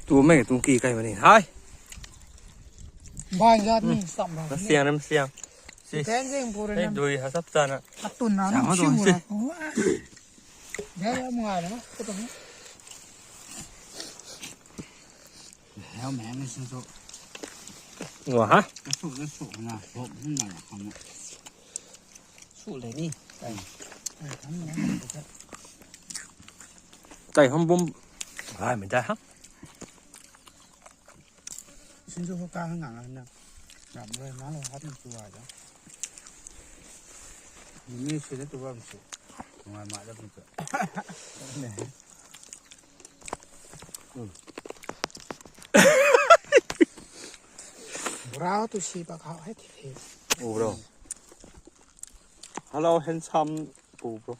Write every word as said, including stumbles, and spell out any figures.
Tu mei tuang ki kai mani. Hai. Bai jat ni sam ra. Masiang, masiang. Si. Ten jing pura. Hey, dui ha sap chana. Atun na na. Siu ra. Jai ya mga na. Ko to. Heo meng ni sin so. Wa ha. Su su na. Hop na na. Su le ni. Tai hom bum. Ai, mei tai ha. Sinzu ho ka hang ngang na. Ram rui ma lo hat na chu ai da. Ni sui na tu bam sui. Ngai ma da bam sui. Brau tu si pa khau hai ti the. Oh, bro. Hello, handsome pu, bro.